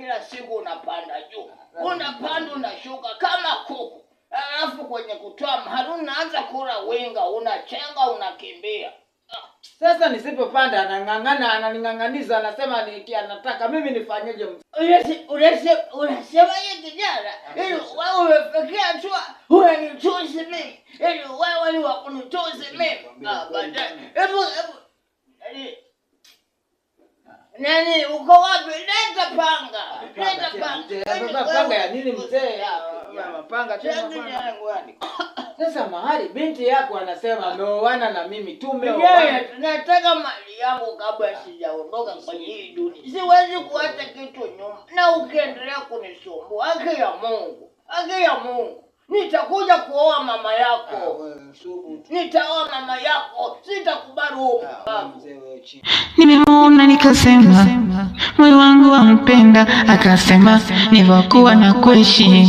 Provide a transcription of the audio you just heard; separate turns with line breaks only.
Kila siku unapanda juu, unapanda unashuka kama kuku, alafu kwenye kutoa mahali unaanza kula winga, unachenga, unakimbia.
Sasa nisipopanda anang'ang'ana, ananing'ang'aniza, anasema ni anataka mimi nifanyeje mzee?
Unasema ye kijana, ili wewe umefikia hatua unanitusi mimi, ili wewe ni wa kunitusi mimi. Ah, baadaye hebu hebu nani nani, uko wapi? Leta panga, leta panga.
Sasa panga ya nini mzee? Ah, panga tena panga. Sasa mahali binti yako anasema ameoana na mimi, tumeoana.
Yeye, nataka mali yangu kabla sijaondoka kwenye hii dunia. Siwezi kuacha kitu nyuma, na ukiendelea kunisumbua, haki ya Mungu, haki ya Mungu, nitakuja kuoa mama yako, nitaoa mama yako, sitakubali huo upumbavu.
Nimemuona nikasema, moyo wangu wampenda, akasema nivyokuwa na kuheshimu.